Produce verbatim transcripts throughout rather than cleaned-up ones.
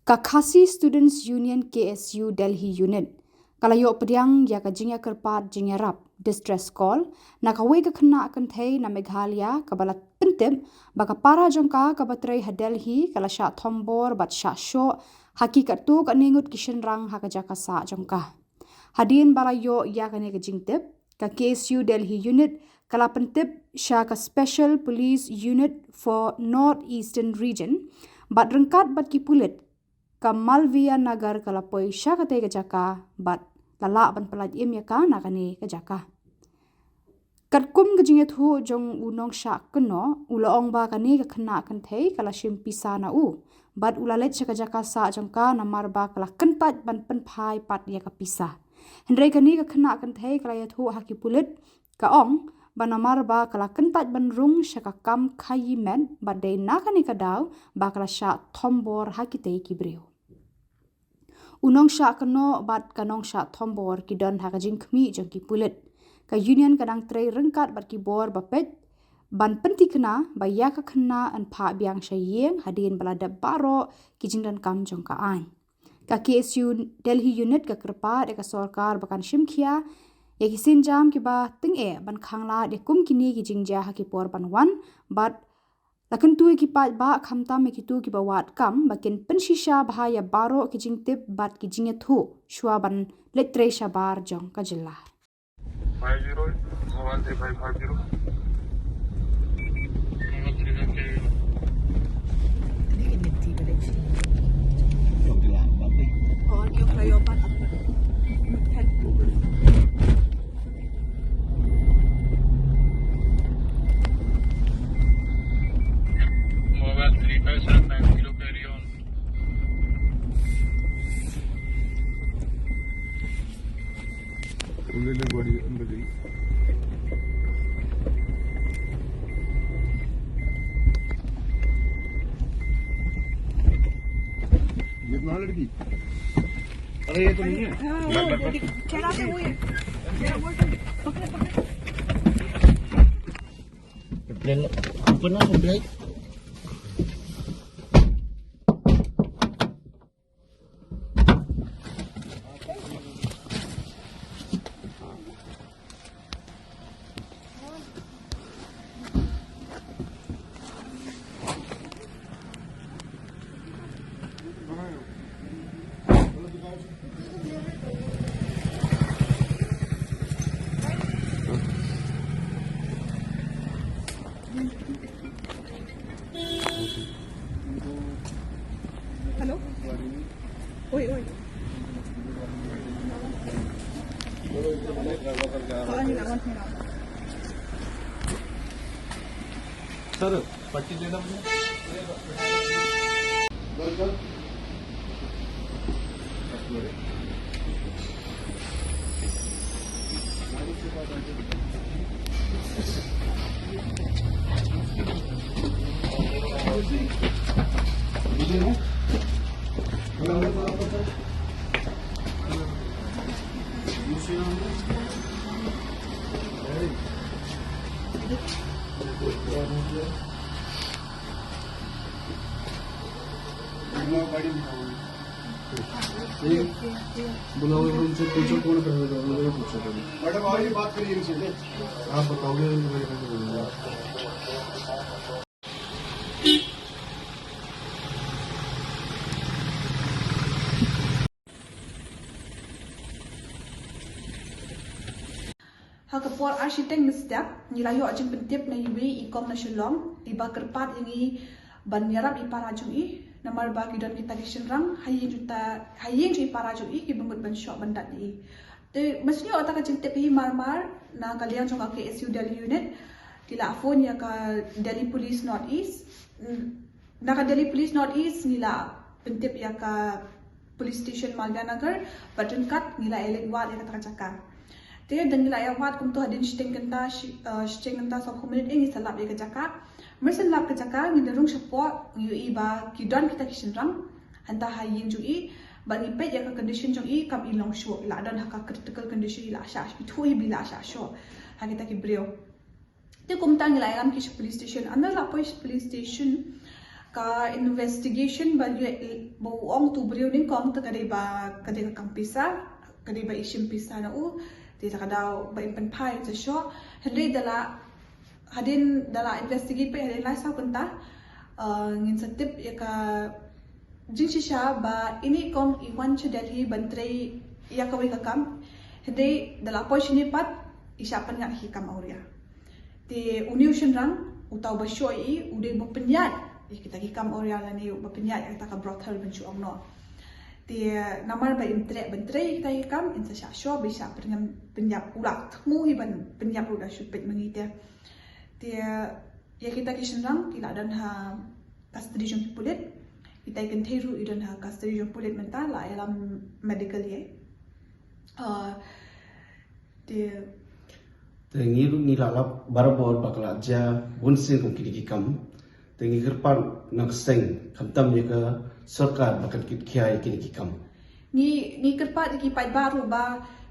Ka Khasi Students Union, K S U, Delhi Unit ka la ïoh pdiang ïa ka jingïakyrpad jingïarap, distress call, na kawei ka khynnah kynthei na Meghalaya kaba la pyntip ba ka para jong ka kaba trei ha Delhi ka la shah thombor bad shah shoh ha ki katto katne ngut ki shynrang ha ka jaka sah jong ka. Hadien ba la ïoh ïa kane ka jingtip, ka K S U Delhi Unit ka la pyntip sha ka Special Police Unit for North Eastern Region, bad ryngkat bad ki pulit, ka Malviya Nagar ka la poi sha katei ka jaka bad la lah ban pyllait im ïa ka na kane ka jaka. Katkum ka jingïathuh jong u nongshah kynnoh, u la ong ba kane ka khynnah kynthei ka la shim pisa na u bad u la leit sha ka jaka sah jong ka namar ba ka la kyntait ban pynphai pat ïa ka pisa. Hynrei kane ka khynnah kynthei ka la ïathuh ha ki pulit, ka ong ba namar ba ka la kyntait ban rung sha ka kam khaïi met bad dei na kane ka daw ba ka la shah thombor ha kitei ki briew. U nongshah kynnoh bad ka nongshah thombor ki don ha ka jingkhmih jong ki pulit. Ka union ka dang trei ryngkat bad ki bor ba peit ban pynthikna ba ïa ka khynnah yn phah biang sha ïing hadien ba la dep baroh ki jingdonkam jong ka aiñ. Ka K S U Delhi Unit ka kyrpad ïa ka sorkar ba kan shimkhia ïa ki sienjam kiba tyngeh ban khanglad ïa kum kine ki jingjia ha ki por ban wan, bad la kyntu ïa ki paidbah khamtam ïa kito kiba wad kam ba kin pynshisha bha ïa baroh ki jingtip bad ki jingïathuh shuwa ban leit trei shabar jong ka jylla. Five zero, mobile three five five zero. Mobile three five five zero. Mobile three five seven nine zero, carry on. ये तुम्हारा लड़की? अरे, ये तो नहीं है। हाँ, वो, वो, वो, चलाते हुए। पकड़े, पकड़े। Open na, open. Hello? Oi, oi. Sir, पट्टी देना मुझे। बुलाओ, उनसे पूछो कौन कर रहे हो, उनसे पूछो पहले। मैडम, आइए, बात करिए इनसे। आप बताओगे, उनके बारे में। Ha ka por ar shiteng mynstep, ngi la ïoh jingpyntip na iwei i kong na Shillong, iba kyrpad ïa ngi ban ïarap ïa i para jong i, namar ba ki don kita ki shynrang ha ïing jong i, ha ïing jong i para jong i, kiba mut ban shoh ban dat ïa i. Te mynshuwa ïoh ïa ka jingtip hi marmar na ka liang jong ka K S U Delhi Unit, ki la phone ïa ka Delhi Police North East. Na ka Delhi Police North East ngi la pyntip ïa ka Police Station Malviya Nagar, bad ryngkat ngi la ïaleit wad ïa kata ka jaka. Te da ngi la ïa wad kumto hadien shiteng kynta, shi-, eh, shiteng kynta sawphew minit ngi sa lap ïa ka jaka. Mar shen lap ka jaka ngi da rung shapoh, ngi ïohi ba ki don kita ki shynrang hangta ha ïing jong i, bad ngi peit ïa ka condition jong i kam i long shuh, i la don ha ka critical condition, i la shah, i thuh hi ba i la shah shoh ha kita ki briew. Te kumta ngi la ïalam ki sha police station. Ynda la poi sha police station, Ka investigation ba ïoh ba u ong tu briew nyngkong te ka dei ba ka dei ka kam pisa, ka dei ba i shim pisa na u, te da ka daw ba im pynphai te shoh. Hynrei da la hadien da la investigate peit hadien lai saw kynta, uh, ngin sa tip ïa ka jingshisha ba ine i kong i wan sha Delhi ban trei ïa kawei ka kam. Hynrei da la poi shane pat i shah pynngat ïa ki kam awria. Te une u shynrang, uta uba shoh ïa i, u dei ba pynïaid ïa kita ki kam awria lane uba pynïaid ïa kita ka brothel ban shu ong noh. Te namar ba im treh ban trei ïa kita ki kam, in sa shah shoh ba i shah pynïap, pynïap u la thmu hi ban pynïap ruh da shu peit ma ngi te. Te ïa kita ki shynrang ki la don ha custody jong ki pulit. Kita ki kynthei ruh i don ha custody jong pulit mynta, la ïalam medical ïa. Uh, te Te ngi ruh ngi la lap barabor ba ka la jia bun sien kum kine ki kam. Te ngi kyrpad na ka seng khamtam ïa ka sorkar ba kan kit khia ïa kine ki kam. Ngi ngi kyrpad ïa ki paidbah ruh ba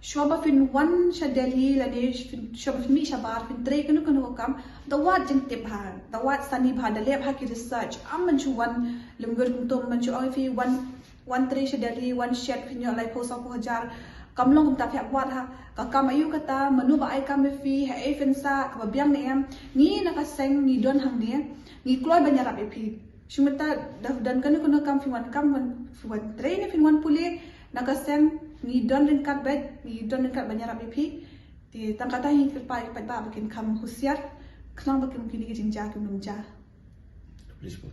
shuwa ba phin wan sha Delhi lane shuwa ba phin mih shabar phin trei kano kano ka kam, da wad jingtip bha, da wad sani bha, da leh bha ki research. Am ban shu wan lem wir kumto, ban shu ong ïa phi wan wan trei sha Delhi, wan shet phin ïoh laiphew sawphew hajar. Kam long kumta, phi hap wad ha ka kam aïu kata, mano ba ai kam ïa phi, haei phin sah, kaba biang ne em. Ngi na ka seng ngi don hangne, ngi kloi ban ïarap ïa phi. Shu mynta da don kano kano kam, phi wan kam, wan phi wan trei ne phi wan pule, na ka seng ngi don ryngkat beit, ngi don ryngkat ban ïarap ïa phi. Te tang kata hi, kyrpad ïa ki paidbah ba kin kham husiar khnang ba kin, kine ki jingjia kin ym jia. Please go.